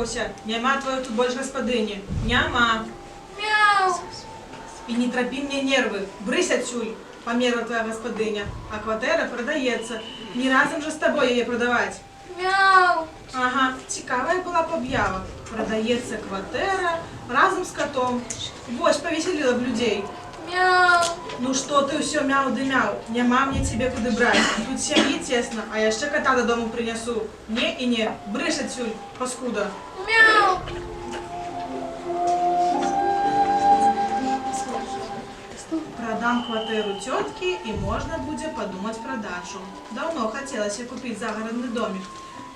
Паслухаўся. Няма тваёй тут больш гаспадыні. Няма. Мяу. І не трапі мне нервы. Брысь адсюль. Памерла твая гаспадыня, а кватэра прадаецца. Не разам жа з табой яе прадаваць. Мяу. Ага, цікавая была б аб'ява. Прадаецца кватэра разам з катом. Вось павесяліла б людзей. Мяу. Ну што ты ўсё мяў ды мяў? Няма мне цябе куды браць. Тут сям'і цесна, а яшчэ ката дадому прынясу. Не і не. Брысь адсюль, паскуда. Мяу. Прадам кватэру цёткі, і можна будзе падумаць пра дачу. Даўно хацелася купіць загарадны домік.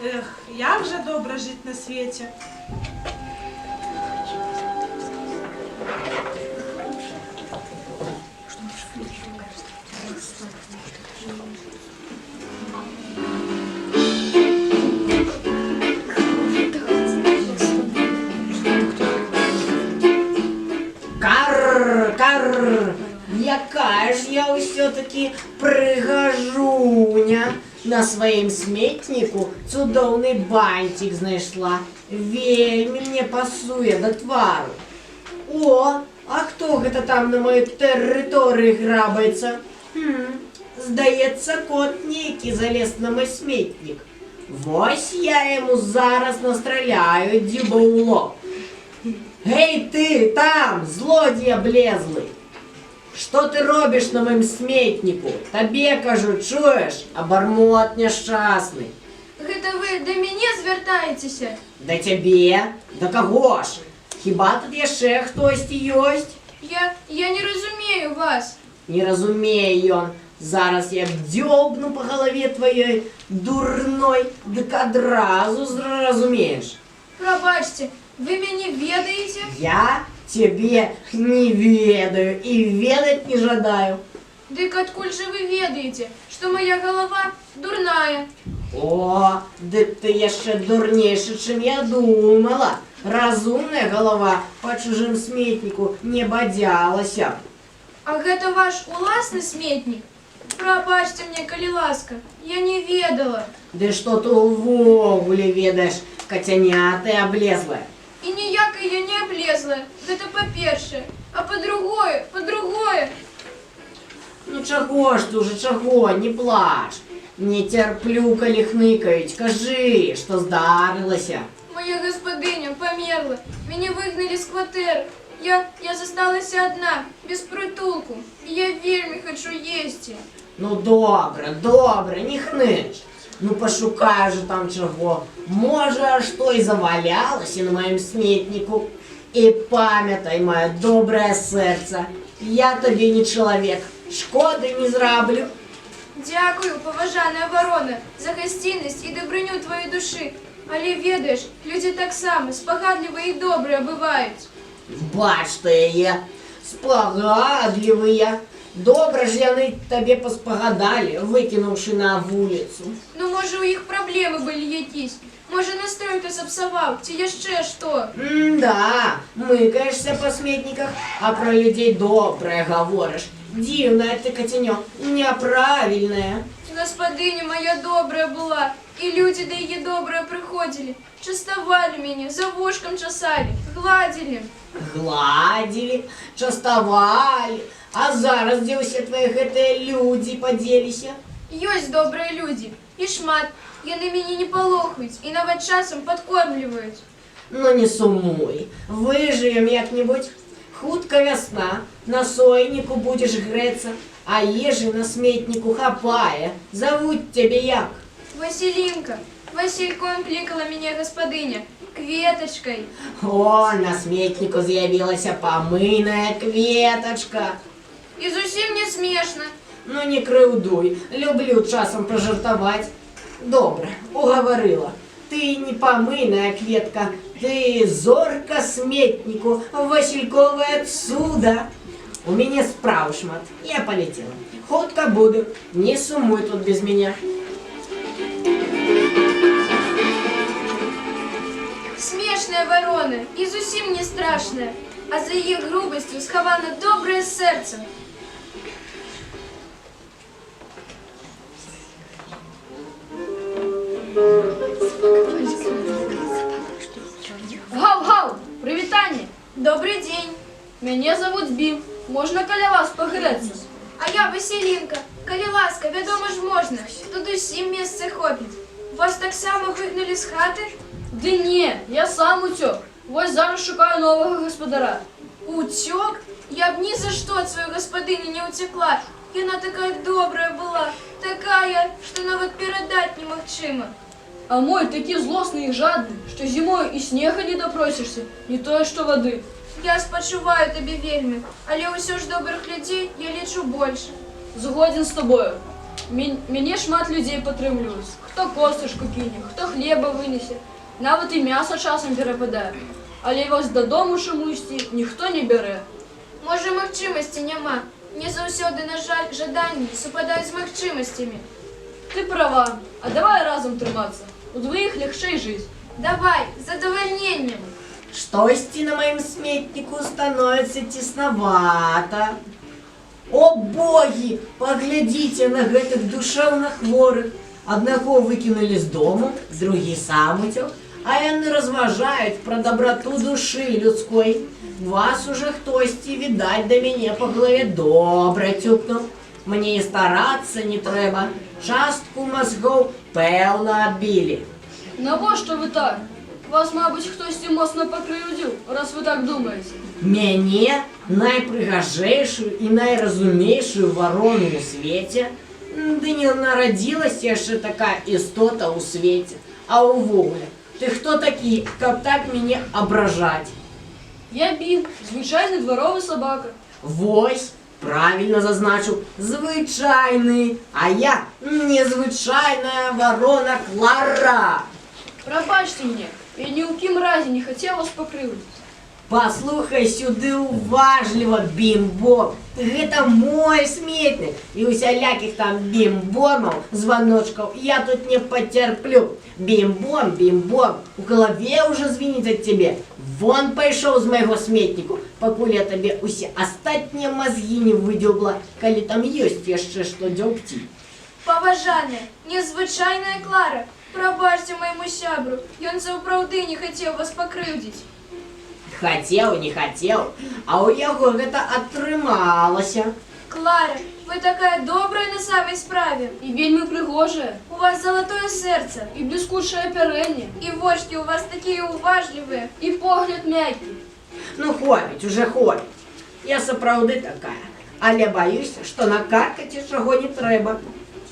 Эх, як жа добра жыць на свеце. Кар, кар, якая ж я ўсё-такі прыгажуня. На сваім сметніку цудоўны банцік знайшла. Вельмі мне пасуе да твару. О, а хто гэта там на маёй тэрыторыі грабаецца? Хм, здаецца, кот нейкі залез на мой сметнік. Вось я яму зараз настраляю дзюба ў лоб. Гей ты, там, злодзей аблезлы! Што ты робіш на маім сметніку? Табе кажу, чуеш, абармот няшчасны. Гэта вы да мяне звяртаецеся? Да цябе? Да каго ж? Хіба тут яшчэ хтосьці ёсць? Я не разумею вас. Не разумее ён. Зараз як дзёбну па галаве тваёй дурной, дык адразу зразумееш. Прабачце, вы мяне ведаеце? Я цябе не ведаю і ведаць не жадаю. Дык адкуль жа вы ведаеце, што моя галава дурная? О, дык ты яшчэ дурнейшы, чым я думала. Разумная галава па чужым сметніку не бадзялася б. А гэта ваш уласны сметнік? Прабачце мне, калі ласка, я не ведала. Ды што ты ўвогуле ведаеш, кацяня ты аблезлая? І ніякай я не аблезлая, гэта па-першае. А па-другое, па-другое. Ну чаго ж ты ўжо, чаго, не плач. Не цярплю, калі хныкаюць. Кажы, што здарылася. Моя гаспадыня памерла, мяне выгналі з кватэры. Я засталася адна, без прытулку. І я вельмі хачу есці. Ну добра, добра, не хныч. Ну пашукаю жа там чаго. Можа, што і завалялася на маім сметніку. І памятай, маё добрае сэрца, я табе не чалавек, шкоды не зраблю. Дзякую, паважаная варона, за гасціннасць і дабрыню тваёй душы. Але ведаеш, людзі таксама спагадлівыя і добрыя бываюць. Бач ты яе, спагадлівыя. Добра ж яны табе паспагадалі, выкінуўшы на вуліцу. Ну, можа, у іх праблемы былі якісь. Можа, настрой ты сапсаваў, ці яшчэ што. М-да, мыкаешся па сметніках, а пра людзей добрае гаворыш. Дзіўная ты, кацянё, няправільная. Гаспадыня моя добрая была, і людзі да яе добрыя прыходзілі. Частавалі мяне, за вушкам часалі, гладзілі. Гладзілі, частавалі, а зараз дзе ўсе твае гэтыя людзі падзеліся? Ёсць добрыя людзі, і шмат. Яны мяне не палохаюць і нават часам падкормліваюць. Ну не сумуй, выжывем як-небудзь. Хутка вясна, на сойніку будзеш грэцца, а ежы на сметніку хапае. Завуць цябе як? Васілінка, Васільком клікала мяне гаспадыня, кветачкай. О, на сметніку з'явілася памыйная кветачка. І зусім не смешна. Ну не крыўдуй, люблю часам пажартаваць. Добра, угаварыла. Ты не памыйная кветка, ты зорка сметніку, васильковая цуда. У мяне спраў шмат, я паляцела. Хутка буду, не сумуй тут без мяне. Смешная варона і зусім не страшная, а за яе грубасцю схавана добрае сэрца. Добры дзень. Мяне завуць Бім. Можна каля вас пагрэцца? А я Васілінка. Калі ласка, вядома ж, можна. Тут усім месца хопіць. Вас таксама выгналі з хаты? Ды не, я сам уцёк. Вось зараз шукаю новага гаспадара. Уцёк? Я б ні за што ад сваёй гаспадыні не ўцякла. Яна такая добрая была, такая, што нават перадаць немагчыма. А мой такі злосны і жадны, што зімою і снега не допросішся, не тое што вады. Я спачуваю табе вельмі, але ўсё ж добрых людзей я лічу больш. Згодзен з табою. Мяне шмат людзей падтрымліваюць. Хто костачку кіне, хто хлеба вынесе, нават і мяса часам перападае. Але вось дадому чамусьці ніхто не бярэ. Можа, магчымасці няма. Не заўсёды, на жаль, жаданні супадаюць з магчымасцямі. Ты права, а давай разам трымацца. Удваіх лягчэй жыць. Давай, з задавальненнем. Штосьці на маім сметніку становіцца цеснавата. О богі, паглядзіце на гэтых душэўна хворых. Аднаго выкінулі з дому, другі сам уцёк, а яны разважаюць пра дабрату душы людской. Вас ужо хтосьці, відаць, да мяне па галаве добра цюкнуў. Мне і старацца не трэба. Частку мазгоў пэўна адбілі. Навошта вы так? Вас, мабыць, хтосьці моцна пакрыўдзіў, раз вы так думаеце. Мяне, найпрыгажэйшую і найразумнейшую варону ў свеце, ды не нарадзілася яшчэ такая істота ў свеце. А ўвогуле, ты хто такі, каб так мяне абражаць? Я Бім, звычайны дваровы сабака. Вось, правільна зазначыў, звычайны, а я незвычайная варона Клара. Прабачце мне, я ні ў кім разе не хацеў вас пакрыўдзіць. Паслухай сюды уважліва, Бім-Бом. Гэта мой сметнік, і усялякіх там бім-бомаў, званочкаў я тут не пацярплю. Бім-бом, бім-бом, у галаве ўжо звініць ад цябе. Вон пайшоў з майго сметніку, пакуль я табе усе астатнія мазгі не выдзеўбла, калі там ёсць яшчэ што дзёўбці. Паважаная, незвычайная Клара, прабачце майму сябру, ён сапраўды не хацеў вас пакрыўдзіць. Хацеў, не хацеў, а ў яго гэта атрымалася. Клара, вы такая добрая на самай справе. І вельмі прыгожая, У вас залатое сэрца, і бліскучае апярэнне, і вочкі ў вас такія уважлівыя. і погляд мяккі. Ну, хопіць, ужо хопіць. Я сапраўды такая, але баюся, што накаркаць чаго не трэба.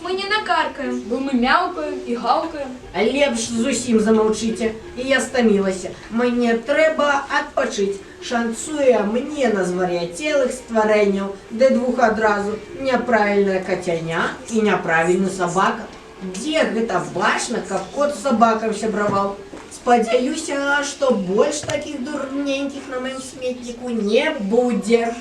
Мы не накаркаем. Бо мы мяўкаем і гаўкаем. Лепш зусім замаўчыце, я стамілася. Мне трэба адпачыць. Шанцуе мне на звар'яцелых стварэнняў, ды двух адразу, няправільнае кацяня і няправільны сабака. Дзе гэта бачна, каб кот з сабакам сябраваў? Спадзяюся, што больш такіх дурненькіх на маім сметніку не будзе.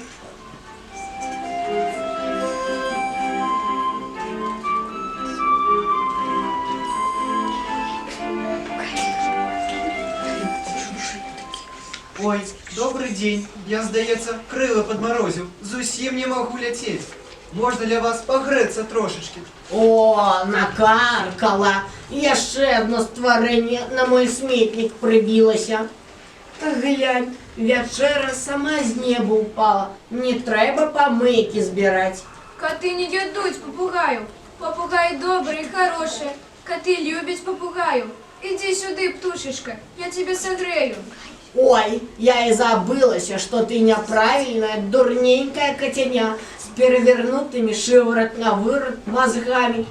Ой, добры дзень. Я, здаецца, крылы падмарозіў. Зусім не магу ляцець. Можна ля вас пагрэцца трошачкі? О, накаркала! Яшчэ адно стварэнне на мой сметнік прыбілася. Глянь, вячэра сама з неба ўпала. Не трэба памыйкі збіраць. Каты не ядуць папугаяў. Папугаі добрыя і харошыя. Каты любяць папугаяў. Ідзі сюды, птушачка, я цябе сагрэю. Ой, я і забылася, што ты няправільная, дурненькая кацяня з перавернутымі шыворот-навыворот мазгамі.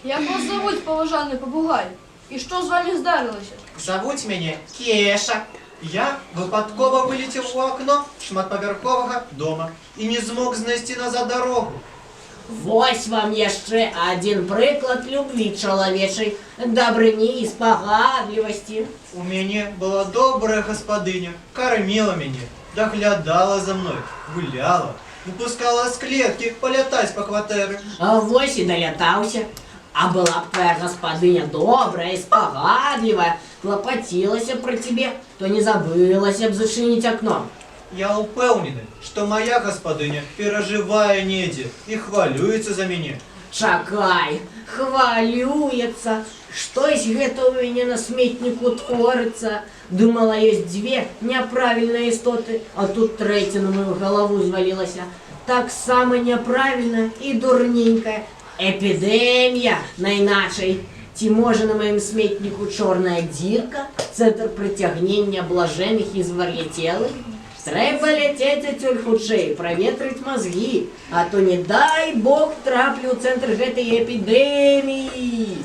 Як вас завуць, паважаны папугай? І што з вамі здарылася? Завуць мяне Кеша. Я выпадкова вылецеў у акно шматпавярховага дома і не змог знайсці назад дарогу. Вось вам яшчэ адзін прыклад любві чалавечай, дабрыні і спагадлівасці. У мяне была добрая гаспадыня, карміла мяне, даглядала за мной, гуляла, выпускала з клеткі палятаць па кватэры. А вось і далятаўся. А была б твая гаспадыня добрая і спагадлівая, клапацілася пра цябе, то не забылася б зачыніць акно. Я ўпэўнены, што мая гаспадыня перажывае недзе і хвалюецца за мяне. Чакай, хвалюецца. Штось гэта ў мяне на сметніку творыцца. Думала, ёсць дзве няправільныя істоты, а тут трэця на мою галаву звалілася. Таксама няправільная і дурненькая. Эпідэмія, найначай. Ці можа, на маім сметніку чорная дзірка, цэнтр прыцягнення блажэных і звар'яцелых? Трэба ляцець адсюль хутчэй, праветрыць мазгі, а то не дай бог траплю ў цэнтр гэтай эпідэміі.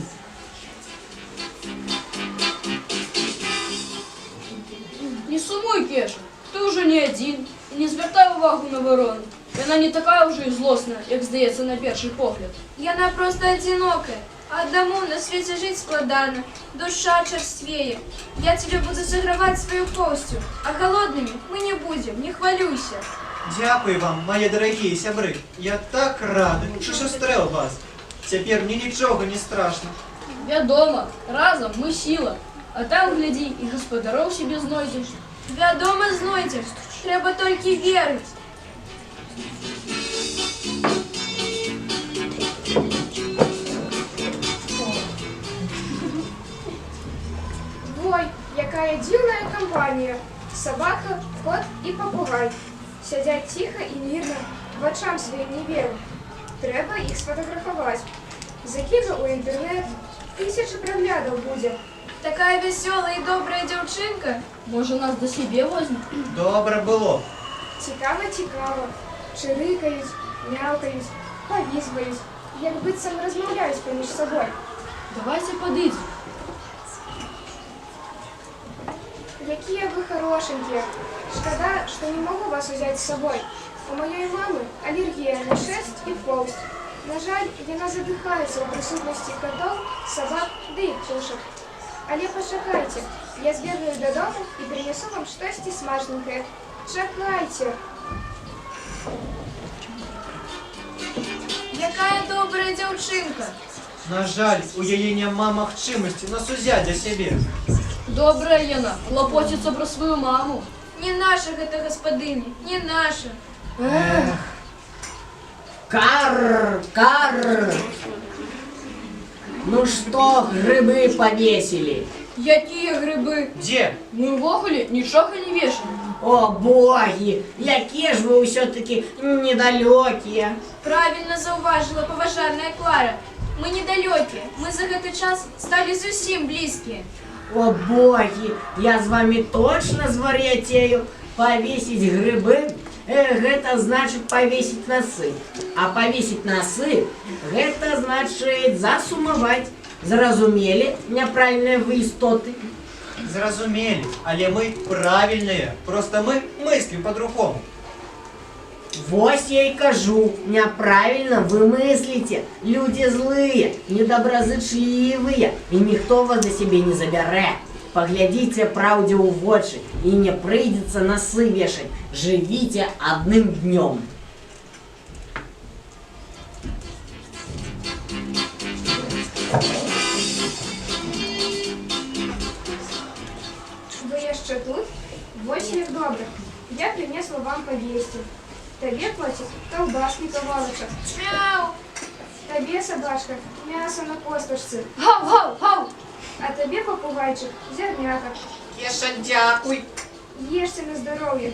Не сумуй, Кеша, ты ўжо не адзін. І не звяртай увагу на варону. Яна не такая ўжо і злосная, як здаецца на першы погляд. Яна проста адзінокая. А аднаму на свеце жыць складана, душа чарсцвее. Я цябе буду саграваць сваёй поўсцю, а галоднымі мы не будзем, не хвалюйся. Дзякуй вам, мае дарагія сябры. Я так рады, што сустрэў вас. Цяпер мне нічога не страшна. Вядома, разам мы сіла. А там, глядзі, і гаспадароў сабе знойдзеш. Вядома, знойдзем. Трэба толькі верыць. Ой, якая дзіўная кампанія. Сабака, кот і папугай. Сядзяць ціха і мірна, вачам сваім не веру. Трэба іх сфатаграфаваць. Закіну ў інтэрнэт, тысячы праглядаў будзе. Такая вясёлая і добрая дзяўчынка. Можа, нас да сябе возьме? Добра было. Цікава, цікава. Чырыкаюць, мяўкаюць, павізваюць, як быццам размаўляюць паміж сабой. Давайце падыдзем. Якія вы харошанькія. Шкада, што не магу вас узяць з сабой. У маёй мамы алергія на шэрсць і поўсць. На жаль, яна задыхаецца ў прысутнасці катоў, сабак ды і птушак. Але пачакайце, я збегаю дадому і прынясу вам штосьці смачненькае. Чакайце! Якая добрая дзяўчынка. На жаль, у яе няма магчымасці нас узяць да сябе. Добрая яна, клапоціцца пра сваю маму. Не наша гэта гаспадыня, не наша. Кар, кар. Ну што, грыбы павесілі? Якія грыбы? Дзе? Мы ўвогуле нічога не вешалі. О, богі, якія ж вы ўсё-такі недалёкія. Правільна заўважыла паважаная Клара. Мы недалёкія, мы за гэты час сталі зусім блізкія. О, богі, я з вамі точна звар'яцею. Павесіць грыбы, гэта значыць павесіць насы. А павесіць насы, гэта значыць засумаваць. Зразумелі, няправільныя вы істоты? Зразумелі, але мы правільныя. Проста мы мыслім па-другому. Вось я і кажу, няправільна вы мысліце. Людзі злыя, недобразычлівыя, і ніхто вас да сябе не забярэ. Паглядзіце праўдзе ў вочы, і не прыйдзецца насы вешаць. Жывіце адным днём. Вы яшчэ тут? Вось як добра. Я прынесла вам паесці. Табе, коцік, каўбаскі кавалачак. Мяу! Табе, сабачка, мяса на костачцы. Гаў, гаў, гаў! А табе, папугайчык, зярнятак. Кеша, дзякуй. Ешце на здароўе.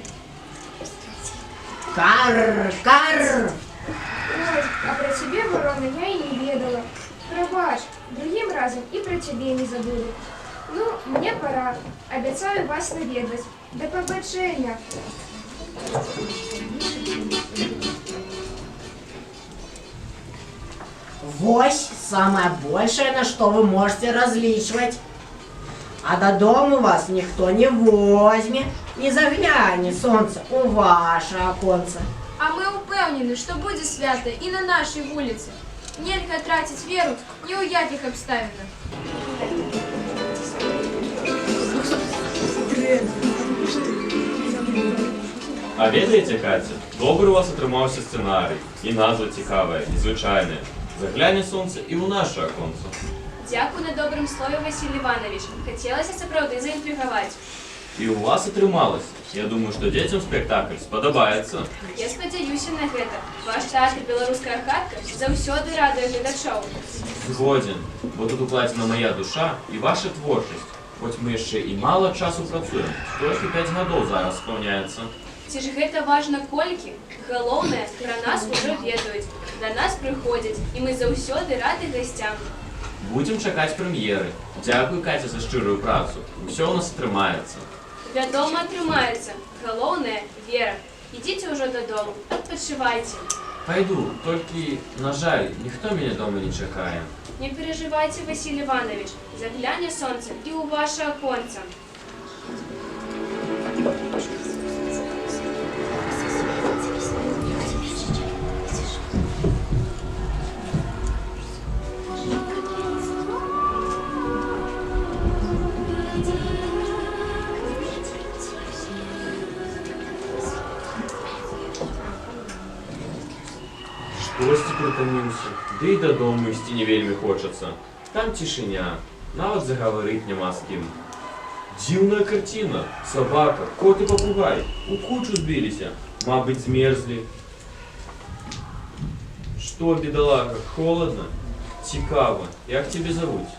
Кар, кар. Ой, а пра цябе, варона, я і не ведала. Прабач, другім разам і пра цябе не забуду. Ну, мне пара. Абяцаю вас наведваць. Да пабачэння. Вось самае большае, на што вы можаце разлічваць. А дадому вас ніхто не возьме, не загляне сонца ў ваша аконца. А мы ўпэўнены, што будзе свята і на нашай вуліцы. Нельга траціць веру ні ў якіх абставінах. А ведаеце, Каця, добры у вас атрымаўся сцэнарый, і назва цікавая, незвычайная. «Загляне сонца і ў наша аконца». Дзякуй на добрым слове, Васіль Іванавіч. Хацелася сапраўды заінтрыгаваць. І ў вас атрымалася. Я думаю, што дзецям спектакль спадабаецца. Я спадзяюся на гэта. Ваш тэатр «Беларуская хатка» заўсёды радуе гледачоў. Згодзен, бо тут укладзена моя душа і ваша творчасць. Хоць мы яшчэ і мала часу працуем, толькі 5 гадоў зараз спаўняецца. Ці ж гэта важна колькі? Галоўнае, пра нас ужо ведаюць, да нас прыходзяць, і мы заўсёды рады гасцям. Будзем чакаць прэм'еры. Дзякуй, Каця, за шчырую працу. Усё ў нас атрымаецца. Вядома, атрымаецца. Галоўнае вера. Ідзіце ўжо дадому, адпачывайце. Пайду, толькі, на жаль, ніхто мяне дома не чакае. Не перажывайце, Васіль Іванавіч, загляне сонца і ў ваша аконца. Штосьці прытаміўся, ды і дадому ісці не вельмі хочацца. Там цішыня, нават загаварыць няма з кім. Дзіўная карціна. Сабака, кот і папугай у кучу збіліся, мабыць, змерзлі. Што, бедалага, холадна? Цікава, як цябе завуць?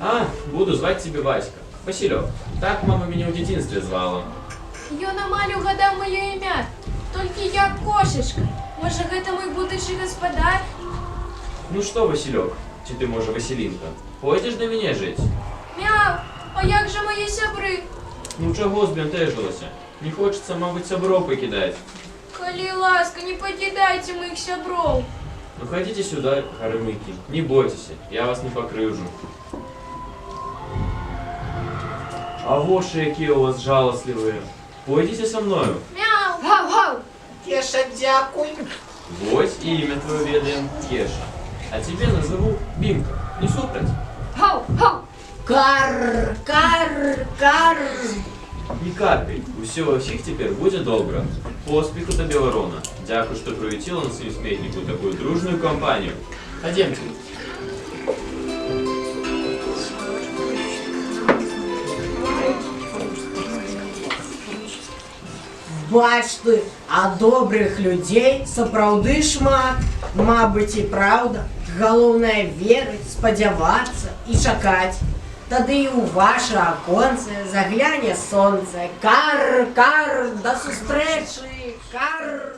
А, буду зваць цябе Васька. Васілёк. Так мама мяне ў дзяцінстве звала. Ён амаль угадаў маё імя. Толькі я кошачка. Можа, гэта мой будучы гаспадар? Ну што, Васілёк, ці ты, можа, Васілінка, пойдзеш да мяне жыць? Мяу, а як жа мае сябры? Ну чаго збянтэжылася? Не хочацца, мабыць, сяброў пакідаць. Калі ласка, не пакідайце маіх сяброў. Ну хадзіце сюда, гармыкі, не бойцеся, я вас не пакрыўджу. А вошы якія ў вас жаласлівыя. Пойдзеце са мною. Мяу! Гаў-гаў! Кеша, дзякуй. Вось і імя твоё ведаем, Кеша. А цябе назову Бімка. Не супраць? Гаў-гаў! Кар, кар, кар. Не каркай, усё ва ўсіх цяпер будзе добра. Поспеху табе, варона. Дзякуй, што прывіціла на сваім сметніку такую дружную кампанію. Хадземце. Бач ты, а добрых людзей сапраўды шмат. Мабыць, і праўда, галоўнае верыць, спадзявацца і чакаць. Тады і ў ваша аконце загляне сонца. Кар, кар, да сустрэчы, кар.